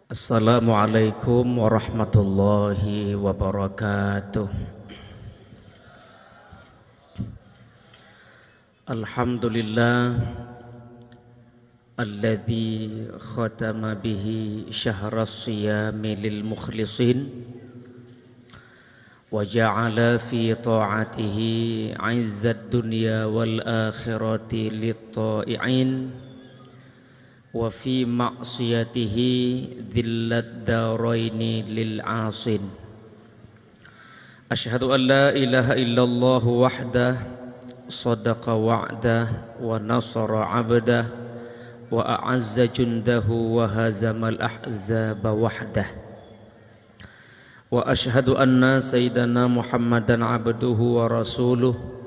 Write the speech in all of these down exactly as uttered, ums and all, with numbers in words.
Assalamualaikum warahmatullahi wabarakatuh. Alhamdulillah, alladzi khatama bihi syahras siyami lil mukhlisin, wa ja'ala fi ta'atihi 'izzad dunya wal akhirati lit ta'i'in, wa fi ma'siyatihi dzillad daraini lil 'asin. Asyhadu an la ilaha illallah wahdah, sadaqa wa'dah, wa nasara 'abdah, wa a'azza jundahu, wa hazamal ahzaba wahdah. Wa asyhadu anna sayyidana Muhammadan abduhu wa rasuluh,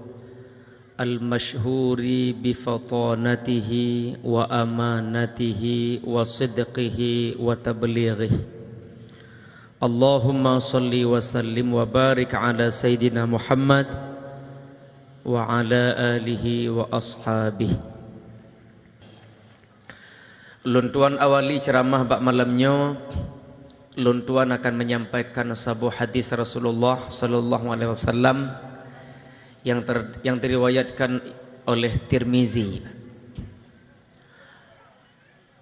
al-masyhuri bi fatanatihi wa amanatihi wa sidqihi wa tablighihi. Allahumma shalli wa sallim wa barik ala sayyidina Muhammad wa ala alihi wa ashabihi. Lôn tuan awali ceuramah bak malam nyoe, lôn tuan akan menyampaikan saboh hadis Rasulullah sallallahu alaihi wasallam yang ter-, yang diriwayatkan oleh Tirmizi.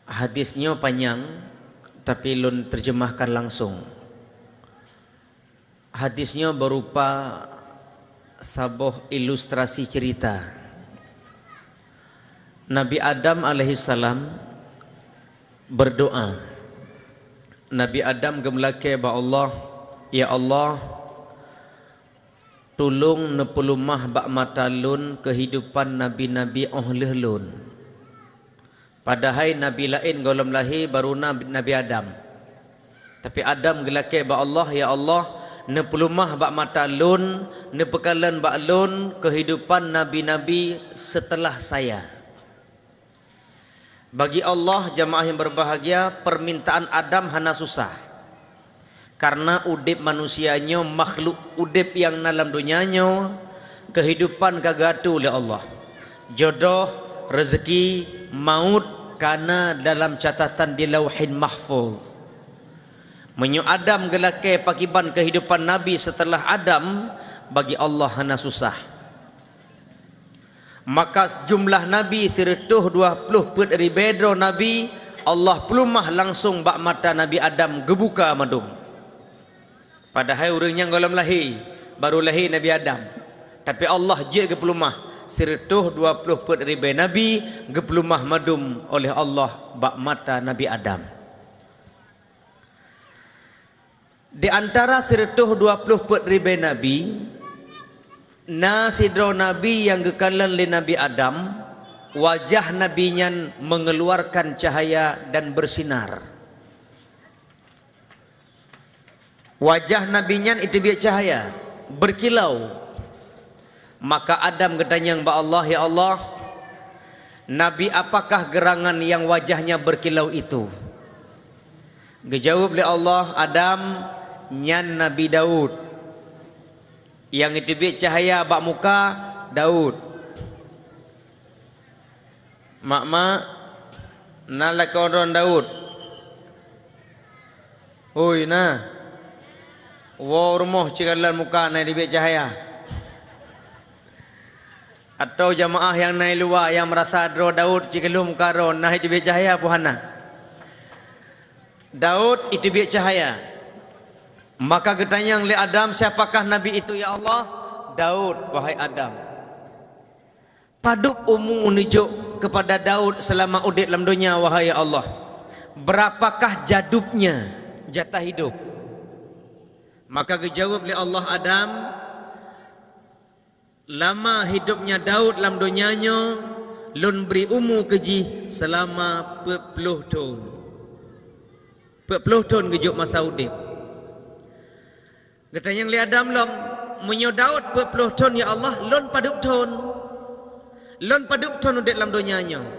Hadis nyoe panyang, tapi lôn terjemahkan langsung. Hadis nyoe berupa saboh ilustrasi cerita. Nabi Adam alaihissalam berdoa. Nabi Adam geumeulakée bak Allah, "Ya Allah, tulông neupeulumah bak mata lôn keuhidupan nabi-nabi óh lheueh lôn." Padahai nabi laén gohlom lahé barô na Nabi Adam. Tapi Adam geulakée bak Allah, "Ya Allah, neupeulumah bak mata lôn, neupeukalon bak lôn keuhidupan nabi-nabi seuteulah saya." Bagi Allah, jamaah yang berbahagia, permintaan Adam hana susah. Karena udeb manusia nyoe makhluk udeb nyang na lam donya nyoe, keuhidupan ka geuatoe lé Allah. Jodoh, reuzeuki, maut ka na dalam catatan di Lauhin Mahfuz. Meunyoe Adam geulakée pakiban keuhidupan nabi seuteulah Adam, bagi Allah hana susah. Maka jumlah nabi sireutôh dua ploh peuet ribée droe nabi, Allah peulumah langsong bak mata Nabi Adam geubuka mandum. Padahai ureuëng nyan gohlom lahé, barô lahé Nabi Adam. Tapi Allah jeuet geupeulumah, sireutôh dua ploh peuet ribée nabi geupeulumah mandum oleh Allah bak mata Nabi Adam. Di antara sireutôh dua ploh peuet ribée nabi, na sidroe nabi nyang geukalon lé Nabi Adam, wajah nabi nyan mengeluarkan cahaya dan bersinar. Wajah nabi nyan iteubiet cahaya, berkilau. Maka Adam geutanyong bak Allah, "Ya Allah, nabi apakah geurangan nyang wajahnya berkilau itu?" Geujaweueb lé Allah, "Adam, nyan Nabi Daud. Nyang iteubiet cahya bak muka, Daud." "Mak-mak, na lakoe droen Daud?" "Ui, na." "Woe rumoh cit kalon muka na iteubiet cahya." Atau jamaah nyang na i luwa nyang meurasa droe Daud cit kalon muka droe na iteubiet cahya peue hana? Daud iteubiet cahya. Maka geutanyong lé Adam, "Siapakah nabi itu, ya Allah?" "Daud, wahai Adam." "Padub umu neujok keupada Daud seulama udeb lam donya, wahai ya Allah? Beurapakah jadubnya, jatah hidup?" Maka geujaweueb lé Allah, "Adam, lama hidupnya Daud lam donya nyoe, lôn bri umu keu jih seulama peuet ploh thon." Peuet ploh thon geujok masa udeb. Geutanyong lé Adam lom, "Meunyoe Daud peuet ploh thon, ya Allah, lôn padub thon? Lôn padub thon udeb lam donya nyoe?"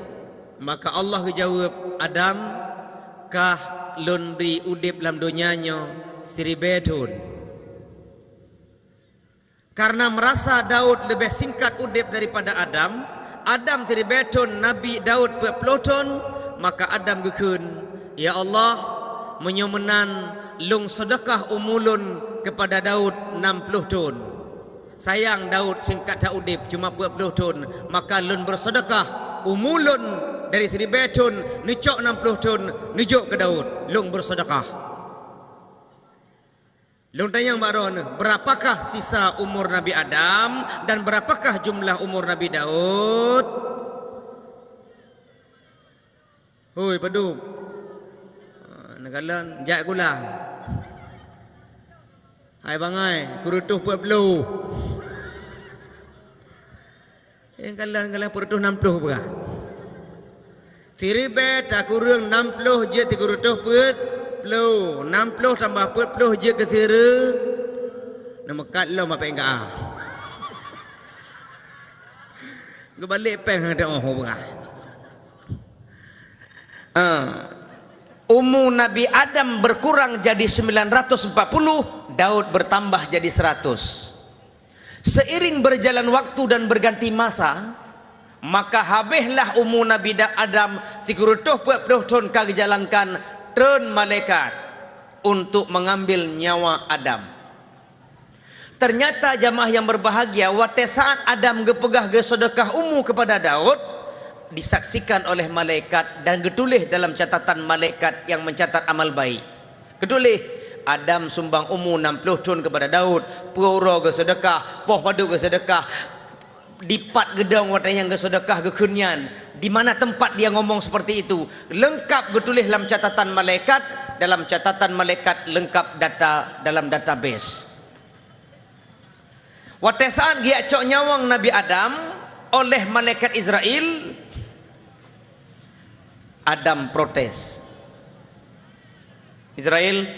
Maka Allah geujaweueb, "Adam, kah lôn bri udeb lam donya nyoe siribée thon." Karena merasa Daud leubeh singkat udeb daripada Adam, Adam siribée thon, Nabi Daud peuet ploh thon, maka Adam geukheun, "Ya Allah, Meunyoe meunan, lôn seudeukah umu lôn keupada Daud nam ploh thon. Sayang Daud singkat that udeb, cuma peuet ploh thon, maka lôn beuseudeukah umu lôn dari siribèe thon neucok nam ploh thon neujok keu Daud, lôn beuseudeukah. Lôn tanyong bak droeneuh, beurapakah sisa umur Nabi Adam dan beurapakah jumlah umur Nabi Daud? Hôi, padub. Ah, neukalon jak gula. Hai bangai, keu reutôh peuet ploh. Eh, kalon, kalon peuet reutôh nam ploh peugah. Siribèe takureueng nam ploh jeuet sikureutoh peuet ploh. Nam ploh tambah peuet ploh jeuet keu sireue. Neumeukat lom apek enggak ah. Geubalek péng hana teuoh peugah. Ah. Umu Nabi Adam berkurang jadi sembilan ratus empat puluh, Daud bertambah jadi seratus. Seiring berjalan waktu dan berganti masa, maka habéhlah umu Nabi Da-, Adam sikureutoh peuet ploh thon ka geujalankan treun malaikat untuk mengambil nyawa Adam. Ternyata jamaah yang berbahagia, watée saat Adam geupeugah geuseudeukah umu kepada Daud, disaksikan oleh malaikat dan geutuléh dalam catatan malaikat yang mencatat amal baik. Geutuléh, Adam sumbang umu nam ploh thon kepada Daud, peue uroe geuseudeukah, poh padub geuseudeukah, dipat geudong watée nyang geuseudeukah geukheun nyan, di mana tempat dia ngomong seperti itu, leungkap geutuléh lam catatan malaikat, dalam catatan malaikat leungkap data dalam database. Watée saat geujak cok nyawöng Nabi Adam oleh malaikat Israel, Adam protes. Israel,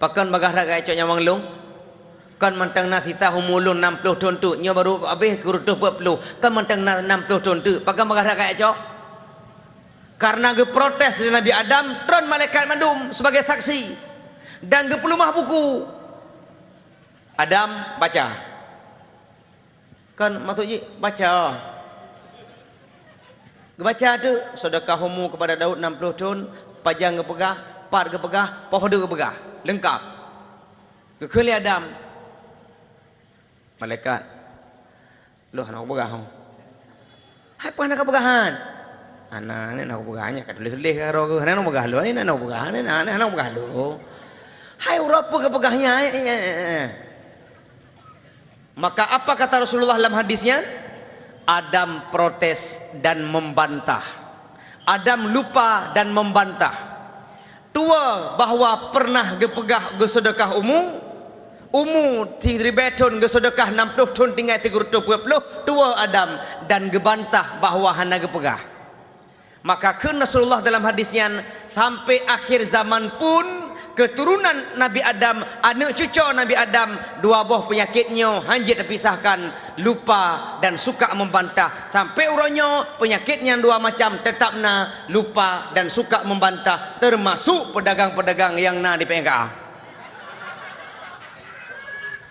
pakon bagaih that kajak cok nyawöng lôn? Kon mantong na sisa umu lôn nam ploh thon teuk, nyoe barô habéh sikureutoh peuet ploh, kon mantong na nam ploh thon teuk, pakon bagaih that kajak cok? Karena geuprotes lé Nabi Adam, treun malaikat mandum sebagai saksi dan geupeuleumah buku. Adam, baca. Kan maksud jih, baca. Geubaca tu, seudeukah umu keupada Daud nam ploh thon, pajan geupeugah, pat geupeugah, poh padub geupeugah. Leungkap. Geukheun lé Adam. Malaikat. Lôn hana kupeugah, ho. Hai peue hana kapeugah han? Hana, nyan hana kupeugah, nyan ka tuléh-tuléh ka droe keuh. Hana kupeugah lôn, nyan hana kupeugah, nyan hana kupeugah lôn. Hai uroe peue kapeugah nyan, eh, eh, eh, eh. Maka apa kata Rasulullah dalam hadis nyan? Adam protes dan membantah. Adam lupa dan membantah. Tuwoe bahwa pernah geupeugah geuseudeukah umu, umu siribèe thon geuseudeukah nam ploh thon tinggai sikureutoh peuet ploh, tuwoe Adam dan geubantah bahwa hana geupeugah. Maka kheun Rasulullah dalam hadis nyan, sampai akhir zaman pun keuturonan Nabi Adam, aneuk cucoe Nabi Adam, dua boh peunyakét nyoe hana jeuet teupisahkan, lupa dan suka membantah. Sampai uroe nyoe, peunyakét nyang dua macam teutap na, lupa dan suka membantah, teumasuk peudagang-peudagang nyang na di P N K A.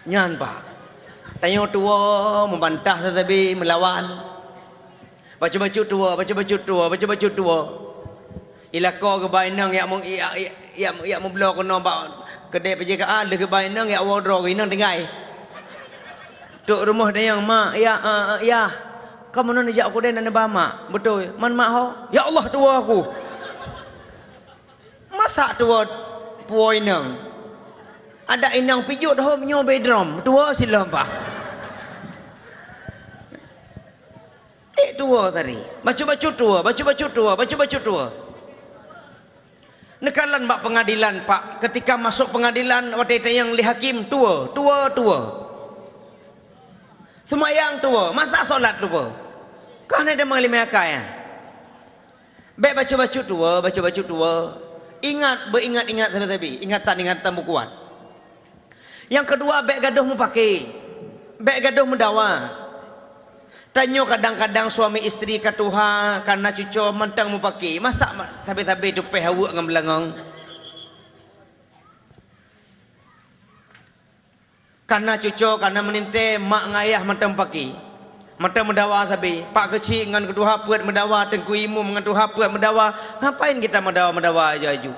Nyan, Pak. Tanyoe tuwoe, membantah teutabé, meulawan. Bacut-bacut tuwoe, bacut-bacut tuwoe, bacut-bacut tuwoe. Ilako geuba inong yak mu-, yak, yak, yak, yak meubloe keunoe bak keudè P J K A, lheueh geuba inong yak woe droe inong tinggai. Trok rumoh dayang, "Mak, ya, a, a, ya. Kamoe nyoe neujak u keudè na neuba mak." "Beutôi. Man mak ho?" "Ya Allah, tuwoe aku." Masa tuwoe puwoe inong? Adak inong pijôt hom nyoe bedroom. Tuwoe silom, Pak. Eh, tuwoe tadi. Bacut-bacut tuwoe, bacut-bacut tuwoe, bacut-bacut tuwoe. Neukalon bak pengadilan, Pak. Ketika masuk pengadilan, watèe tanyong lé hakim, tuwoe, tuwoe, tuwoe. Seumayang tuwoe, masa solat tuwoe. Kah na deungon limai akai, eh? Bèk bacut-bacut tuwoe, bacut-bacut tuwoe. Ingat, beuingat-ingat sabe-sabe. Ingatan-ingatan beukuat. Nyang keudua, bèk gadôh mupake. Bèk gadôh meudawa. Tanyoe kadang-kadang suami istri ka tuha, ka na cucoe mantong mupake. Masa ma-, sabe-sabe tupèh aweuek ngon beulangong? Ka na cucoe, ka na meulintèe, mak ngon ayah mantong pake. Mantong meudawa sabe. Pak Keuchik ngon keu tuha peuet meudawa, Teungku Imum ngon tuha peuet meudawa. Ngapain kita meudawa-meudawa aju-aju?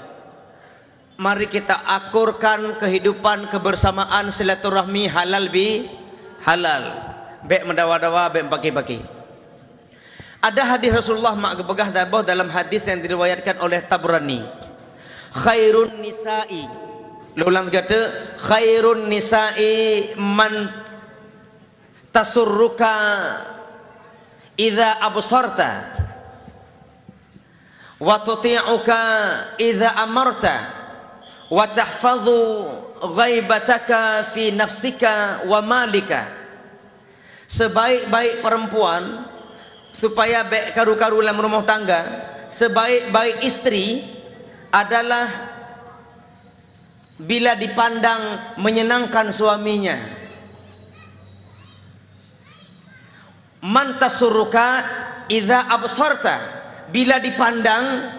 Mari kita akurkan kehidupan kebersamaan silaturahmi halal bi halal. Bék meudawa-dawa, bék meupaké-paké. Ada hadis Rasulullah mak geupeugah saboh dalam hadis yang diriwayatkan oleh Tabrani. Khairun nisa'i. Lôn ulang gata, khairun nisa'i man tasurruka idza absarta, wa tuti'uka idza amarta, wa tahfazu ghaibataka fi nafsika wa malika. Sebaik-baik perempuan, supaya bék karu-karu lam rumah tangga, sebaik-baik istri adalah bila dipandang menyenangkan suaminya. Man tasurruka idza absarta, bila dipandang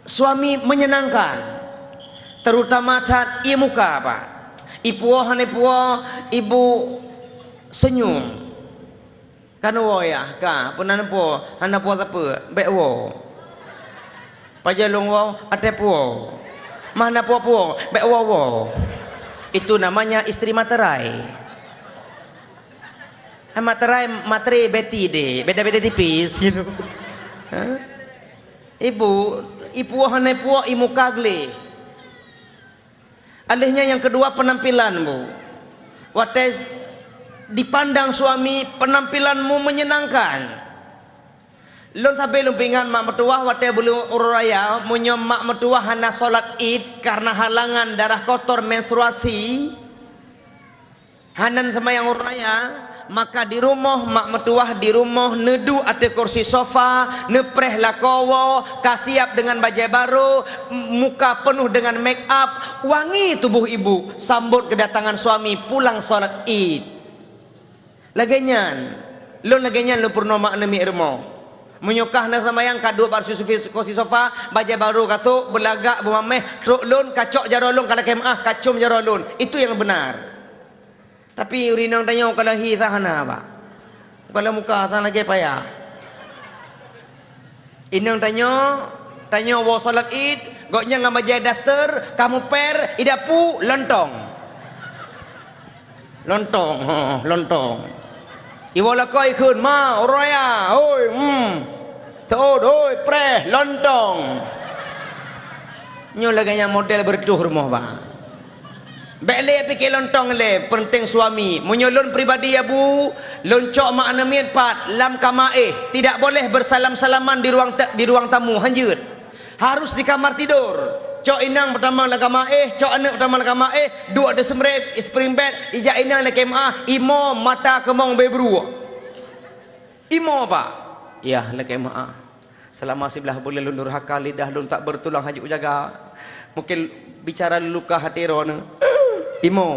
suami menyenangkan, terutama that ie muka, Pak. Ipuwoe hana ipuwoe, ibu senyum. Kan woe yah, ka, peunan po, hana po sapeue, bék woe. Pajan lôn woe, até puwoe. Mah hana puwoe-puwoe, bék woe-woe. Itu namanya istri materai. Hai materai, matre beti deh, beda-beda tipis gitu. Ha? Ibu, ipuwoe hana ipuwoe, ie muka gleh. Alheuh nyan nyang keudua penampilan, Bu. Watée dipandang suami, penampilanmu menyenangkan. Lôn sabe lôn peuingat mak meutuwah watée buleuen uroe raya, meunyoe mak meutuwah hana solat Id karena halangan darah kotor menstruasi, hana seumayang uroe raya, maka di rumoh mak meutuwah di rumoh neuduek ateueh kursi sofa, neupreh lakoe woe, ka siap deungon bajée barô, m-, muka peunoh deungon make up, wangi tuboh ibu, sambot keudatangan suami pulang solat Id. Lagée nyan, lôn lagée nyan lôn peurunoe mak aneuk miet rumoh. Meunyoe kah na seumayang ka duek bak kursi, kursi sofa, bajée barô ka sôk, beulagak, beumameh, trok lôn, ka cok jaroe lôn, ka lakée meuáh, ka com jaroe lôn. Itu nyang beunar. Tapi ureuëng inong tanyoe ka lahé sa hana, Pak. Ka lam muka sa lagée payah. Inong tanyoe, tanyoe woe solat Id, gobnyan ngon bajée daster, ka muper, i dapu, lontong. Lontong, heeh, lontong. Iwoe lakoe ikheun, "Ma, uroe raya, hoi, hmm. Seuôt, hoi, preh, lontong." Nyoe lagée nyan model beureutoh rumoh, Pak. Bék lé pike lontong lé, peunteng suami. Meunyoe lôn pribadi, ya Bu, lôn cok mak aneuk miet pat lam kama éh, tidak boleh bersalam-salaman di ruang ta-, di ruang tamu, hanjeuet. Harus di kamar tidur. Cok inong peutamong lam kama éh, cok aneuk peutamong lam kama éh, duek di seumrét, spring bed, ijak inong lakée meuáh, imo mata keumong bée bruek. Imo, Pak. Yah, lakée meuáh. Selama siblaih buleuen lôn durhaka, lidah lôn tak bertulang hana jijaga. Mungkin bicara luka hati droeneuh. Imo.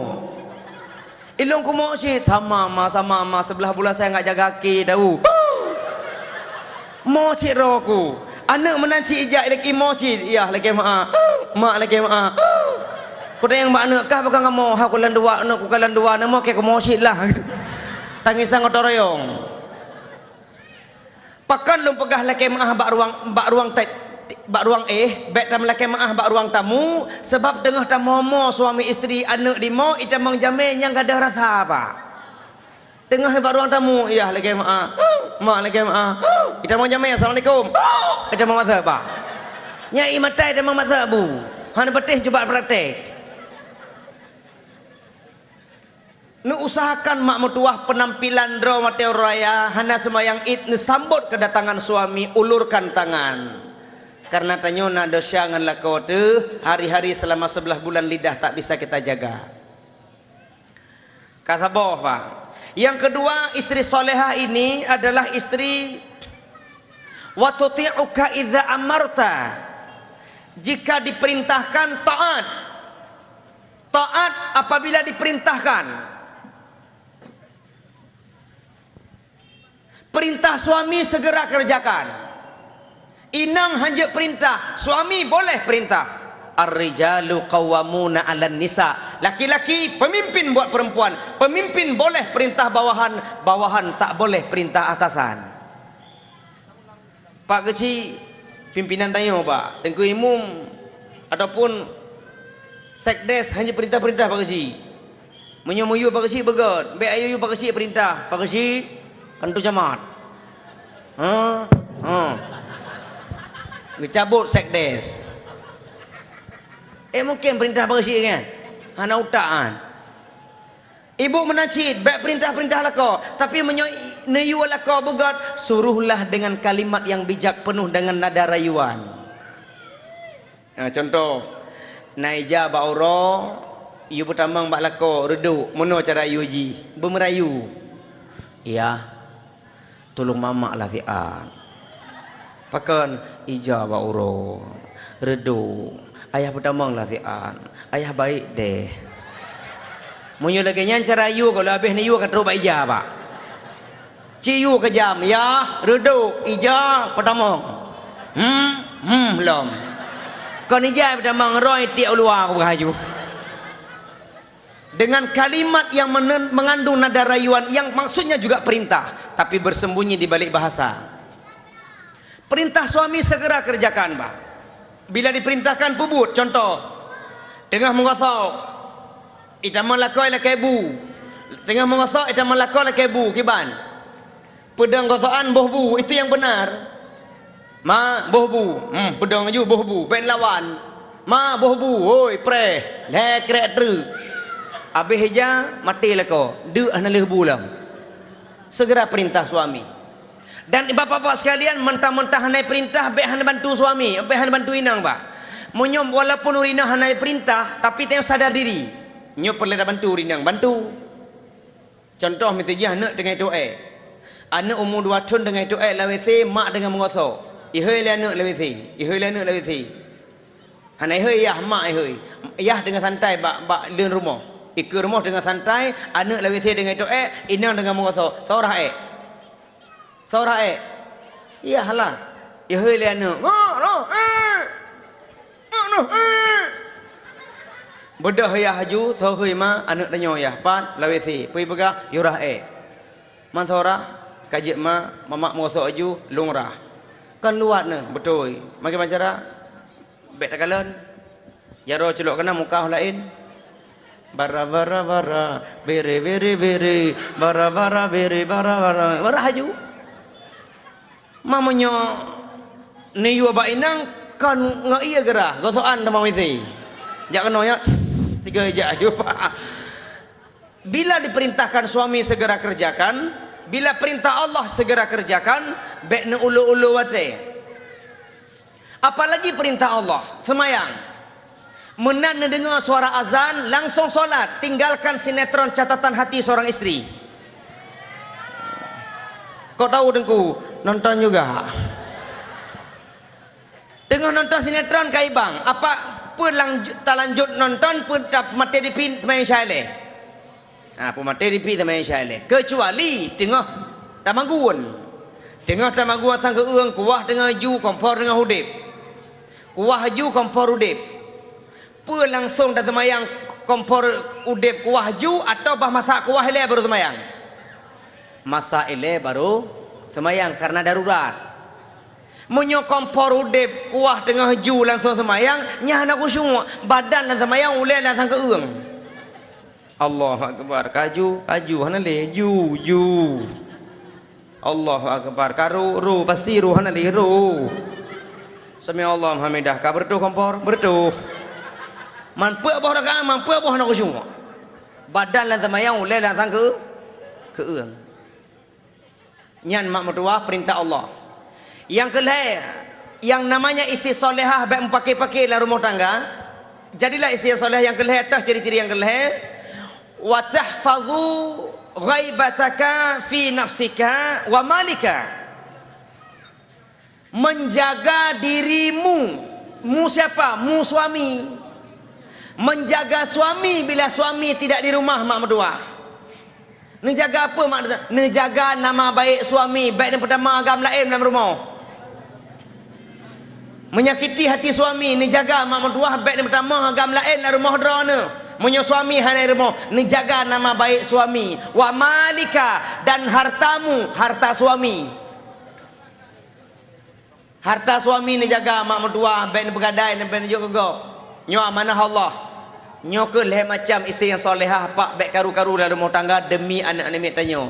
Ilôn kumo cit, sama ma, sama ma, siblaih buleuen saya nggak jaga keu tau. Mo cit droe ku. Aneuk meunan cit ijak ilek imo cit, yah lakée meuáh. Mak lakée meuáh. Kutanyong bak aneuk, "Kah pakon kamoe?" "Ha, kulan dua, aneuk, kukalan dua, neumo kée kumo cit lah." Tangisan gotong royong. Pakon lôn peugah lakée meuáh bak ruang, bak ruang te-, bak ruang éh, bék tameulakée meuáh bak ruang tamu, sabab teungoh tamoe-moe suami istri aneuk dimoe, itamong jamé nyang gadôh rasa, Pak. Teungoh bak ruang tamu, yah lakée meuáh, mak lakée meuáh, itamong jamé, "Assalamualaikum." Itamong masa, Pak. Nyan ie mata itamong masa, Bu. Hana patéh cuba praktek. Neuusahakan mak meutuwah peunampilan droe watée uroe raya, hana seumayang Id, neusambot keudatangan suami, ulurkan tangan. Karena tanyoe na desya ngon lakoe teuh, hari-hari selama sebelas bulan lidah tak bisa kita jaga. Ka saboh, Pak. Yang kedua, istri solehah ini adalah istri wa tuti'uka idza amarta. Jika diperintahkan, taat. Taat apabila diperintahkan. Perintah suami segera kerjakan. Inong hanjeuet perintah, suami boleh perintah. Ar-rijalu qawwamuna 'alan nisa. Laki-laki pemimpin buat perempuan, pemimpin boleh perintah bawahan, bawahan tak boleh perintah atasan. Pak Keuchik, pimpinan tanyoe, Pak, Teungku Imum, ataupun Sekdes hana jipeurintah-peurintah Pak Geuchik. Meunyoe meuyue Pak Geuchik beugét, bék ayue-yue Pak Geuchik peurintah, Pak Geuchik, kantô camat. Ha? Ha. Geucabot sekdes. Eh, mungken peurintah Pak Geuchik kan? Hana utak kan? Ibu meunan cit, bék peurintah-peurintah lakoe, tapi meunyoe i-, neuyue lakoe beugét, suruhlah dengan kalimat yang bijak penuh dengan nada rayuan. Nah, contoh, na ija bak uroe, yue peutamong bak lakoe, reudok, meunoe cara yue jih, beumeurayu. Yah, tulông mamak lah siat. Pakon? Ija bak uroe, reudok, ayah peutamong lah siat, ayah baék deh. Meunyoe lagée nyan cara yue, gohlom habéh neuyue ka trok bak ija bak. Ci yue keujam, yah, reudok, ija, peutamong. Hmm, hmm, lom. Kon ija peutamong, roe tiek u luwa, ku peugah laju. Dengan kalimat yang menen-, mengandung nada rayuan yang maksudnya juga perintah, tapi bersembunyi di balik bahasa. Perintah suami segera kerjakan, bah. Bila diperintahkan peubuet, contoh, teungoh meugosok, itamong lakoe lakée bu. Teungoh meugosok, itamong lakoe lakée bu, kiban. Peudong gosokan boh bu, itu yang benar. Ma, boh bu. Hmm, peudong laju boh bu, bék lawan. Ma, boh bu, hôi, preh, lhée krek treuk. Habéh ija, maté lakoe, deuk hana lheueh bu lom. Segera perintah suami. Dan bapak-bapak sekalian, mentah-mentah hana perintah, bék hana bantu suami, bék hana bantu inong, bah. Meunyoe walaupun ureueng inong hana perintah, tapi tanyoe sadar diri. Nyoe peureulée tabantu ureueng inong, bantu. Contoh, miseujih aneuëk teungoh itôk ék. Aneuëk umu dua thon teungoh itôk ék lam WC, mak teungoh meugosok. Ihôi lé aneuëk lam WC, ihôi lé aneuëk lam WC. Hana ihôi yah, mak ihôi. Yah teungoh santai bak, bak leuen rumoh. Ikeue rumoh teungoh santai, aneuëk lam WC teungoh itôk ék, inong teungoh meugosok. Soe rhah ék? Soe rhah ék? Yah lah. Ihôi lé aneuëk. Mak noh, ék! Mak noh, ék! Beudôh yah laju, soe hôi ma, aneuëk tanyoe yah. Pat, lam WC. Peue ipeugah, yue rhah ék. Man soe rhah, ka jeuet ma, mamak meugosok laju, lôn rhah. Kon luwat neuh, beutôi. Meukiban cara? Bék takalon. Jaroe culok keunan, muka laén. Bara, bara, bara, biri, biri, biri, bara, bara, biri, bara, bara. Bara laju. Ma meunyoe neuyue bak inong, kon ngon ié geurah, gosokan teuma WC. Jak keunoe nyan, tss, tiga jak laju. Bila diperintahkan suami segera kerjakan, bila perintah Allah segera kerjakan, bék neuulô-ulô watée. Apalagi perintah Allah, seumayang. Meunan neudeungoe suara azan, langsong solat, tinggalkan sinetron Catatan Hati Seorang Istri. Kok tahu Teungku? Nonton juga. Teungoh nonton sinetron ka ibang, apa peue lanjut, talanjut nonton, peue ta-, maté dipi seumayang Isya ilée? Ha, peumaté dipi seumayang Isya ilée. Keucuali teungoh tamagun. Teungoh tamagun sang keueung, kuah teungoh ju, kompor teungoh udeb. Kuah ju, kompor udeb. Peue langsong taseumayang kompor udeb kuah ju, atawa bah masak kuah ilée baru seumayang? Masak ilée baru seumayang karena darurat. Meunyoe kompor udeb kuah teungoh ju langsong seumayang, nyan hana khusyuk, badan lam seumayang ulée lam sang keueung. Allahu Akbar. Ka ju, ka ju, hana lé. Ju, ju. Allahu Akbar. Ka ru, ru, pasti ru, hana lé, ru. Sami Allah hamidah. Ka beureutoh kompor, beureutoh. Man peuet boh rakaat, man peuet boh hana khusyuk. Badan lam seumayang ulée lam sang keu-, keueung. Nyan mak meutuwah peurintah Allah. Nyang keu lhée, yang namanya istri solehah bék meupaké-paké lam rumoh tangga. Jadilah istri solehah nyang keu lhée, teuh ciri-ciri nyang keu lhée. "Wa tahfazu ghaibataka fi nafsika wa malika." Menjaga dirimu. Mu siapa? Mu suami. Menjaga suami bila suami tidak di rumah, mak meutuwah. Neujaga apa mak? Neujaga nama baik suami, bék neupeutamong agam laén lam rumoh. Menyakiti hati suami, neujaga mak meutuwah, bék neupeutamong agam laén lam rumoh droeneuh. Meunyoe suami hana di rumoh, neujaga nama baik suami. Wa malika, dan hartamu, harta suami. Harta suami neujaga mak meutuwah, bék neupeugadai, bék neujok keu gob. Nyoe amanah Allah. Nyoe kheueh lhée macam istri nyang salehah, pak, bék karu-karu lam rumoh tangga demi aneuk-aneuk miet tanyoe.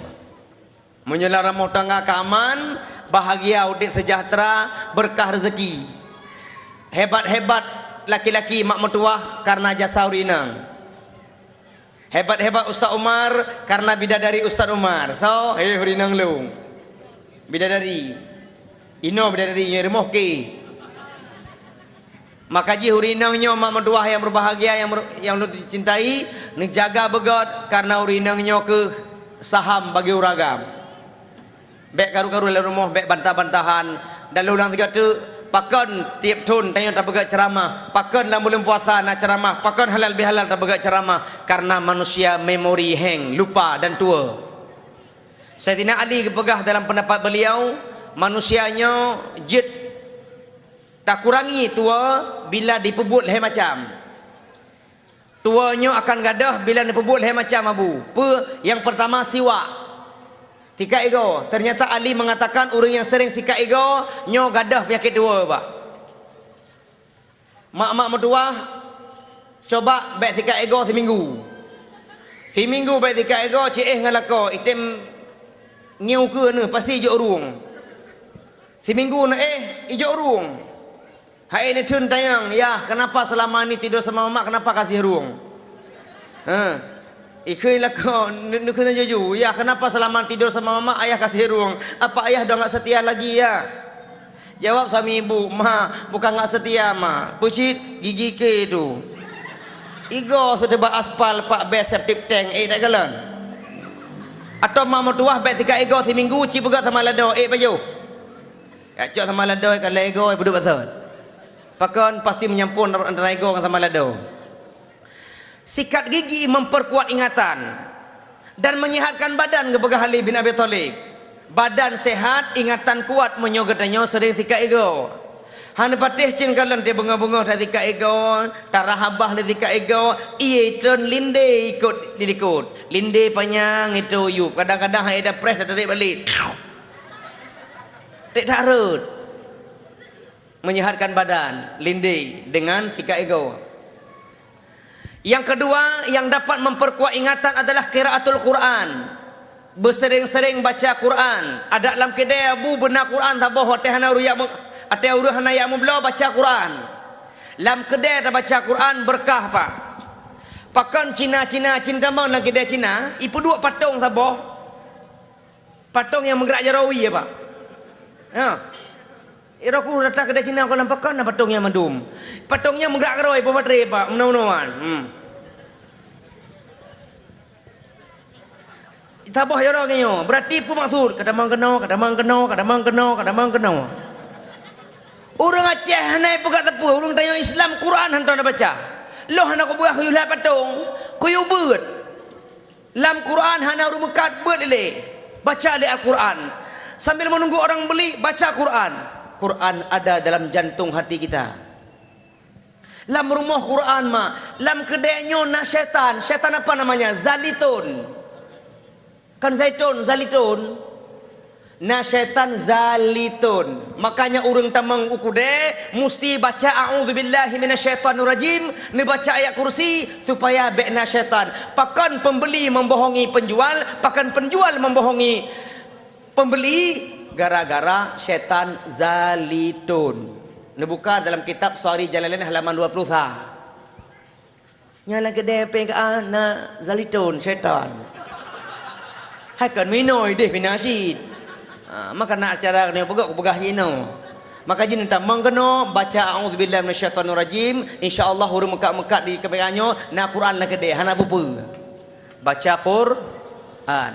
Meunyoe lam rumoh tangga ka aman, bahagia, udeb seujahteura, beureukat reuzeki. Hebat-hebat laki-laki mak meutuwah kareuna jasa ureueng inong. Hebat-hebat Ustaz Umar kareuna bidadari Ustaz Umar. Tho, hé ureueng inong lôn. Bidadari. Inoe bidadari nyoe rumoh keu. Maka jih ureueng inong nyoe mak meutuwah nyang berbahagia, nyang mer-, nyang lôn cintai, neujaga beugét kareuna ureueng inong nyoe kheueh saham bagi ureueng agam. Bék karu-karu lam rumoh, bék bantah-bantahan. Dan lôn ulang sigoe teuk, pakon tieb thon tanyoe tapeugét ceuramah, pakon lam buleuen puasa na ceuramah, pakon halal bihalal tapeugét ceuramah, kareuna manusia memori heng, lupa dan tuwoe. Saidina Ali geupeugah dalam peundapat beuliau, manusia nyoe jeuet takurangi tuwoe bila jipeubuet lhée macam. Tuwoe nyoe akan gadôh bila neupeubuet lhée macam abu. Peue? Nyang peurtama, siwak. Sikat igoe. Teunyata Ali meungatakan ureueng nyang seuréng sikat igoe nyoe gadôh peunyakét tuwoe, Pak. Mak-mak meutuwah, coba bék sikat igoe siminggu. Siminggu bék sikat igoe, ci éh ngon lakoe, item ngieng ukeue neuh, pasti ijok rueng. Siminggu na éh, ijok rueng. Hai neutheun tanyong, "Yah, kenapa selama ini tidur sama mamak, kenapa kasih rueng?" Ha. Ikheun lakoe, ne-, neukheun juju, "Yah, kenapa selama tidur sama mamak, ayah kasih rueng? Apa ayah dah nggak setia lagi, ya?" Jawab suami ibu, "Ma, bukan nggak setia, Ma. Peucit gigi ke tu." Igoe seuteuba aspal pak bèe septic tank, éh, tak galon. Atau mak meutuwah bèk sikat igoe siminggu, ci peugöt sama lado, éh, pajoh. Kacok sama lado, ka lhèe igoe, peuduek bak thon. Pakon pasti meunyampôn antara igoe ngon sama lado. Sikat gigi memperkuat ingatan dan menyehatkan badan, geupeugah Ali bin Abi Thalib. Badan sehat, ingatan kuat meunyoe geutanyoe sering sikat igoe. Hana patéh cit kalon teubeungoh-beungoh tasikat igoe, tarah babah lé sikat igoe, ie tron lindé ikot dilikot. Lindé panyang itu yup, kadang-kadang hai dah preh tatarék balek. Trép that rhot. Menyehatkan badan, lindé dengan sikat igoe. Yang kedua, yang dapat memperkuat ingatan adalah qiraatul Quran. Beusering-sering baca Quran. Adak lam keudè bu beuna Quran saboh watèe hana ureueng jak meu-, watèe ureueng hana jak meubloe, baca Quran. Lam keudè tabaca Quran, beureukat, Pak. Pakon Cina-Cina, cin tamong lam keudè Cina, ipeuduek patong saboh. Patong nyang meugrak jaroe wie, Pak. Ha. Ira ku rata keudè Cina, kon lam pakon na patong nyan mandum. Patong nyan meugrak keudroe, ipoh batré, Pak, meunoe-noe nyan. Hmm. Saboh jaroe nyoe, berarti peue maksud? Ka tamong keunoe, ka tamong keunoe, ka tamong keunoe, ka tamong keunoe. Ureueng Aceh hana ipeugah sapeue, ureueng tanyoe Islam Quran hantom tabaca. Lôn hana kupeugah kuyue lhèe patong, kuyue beuet. Lam Quran hana ureueng meukat beuet lé. Baca lé Al-Quran. Sambil menunggu orang beli, baca Quran. Quran ada dalam jantung hati kita. Lam rumoh Quran ma, lam keudè nyoe na syaitan. Syaitan apa namanya? Zaliton. Kan zaitun, zaliton. Na syaitan zaliton. Makanya ureueng tamong u keudè musti baca a'udzubillahi minasyaitonirrajim, neubaca ayat kursi supaya bèk na syaitan. Pakon pembeli membohongi penjual, pakon penjual membohongi pembeli, gara-gara syaitan zaliton. Neubuka dalam kitab Sari Jalalain halaman dua puluh sa. Nyang lam keudè pih ka na zaliton, syaitan. Hai kon meuinoe deh pih na cit. Ha, maka na acara keunoe peugah, kupeugah jinoe. Maka jinoe tamong keunoe baca a'udzubillahi minasyaitonirrajim, insya Allah ureueng meukat-meukat di keubiet nyoe na Quran lam keudè, hana peue-peue. Baca Quran.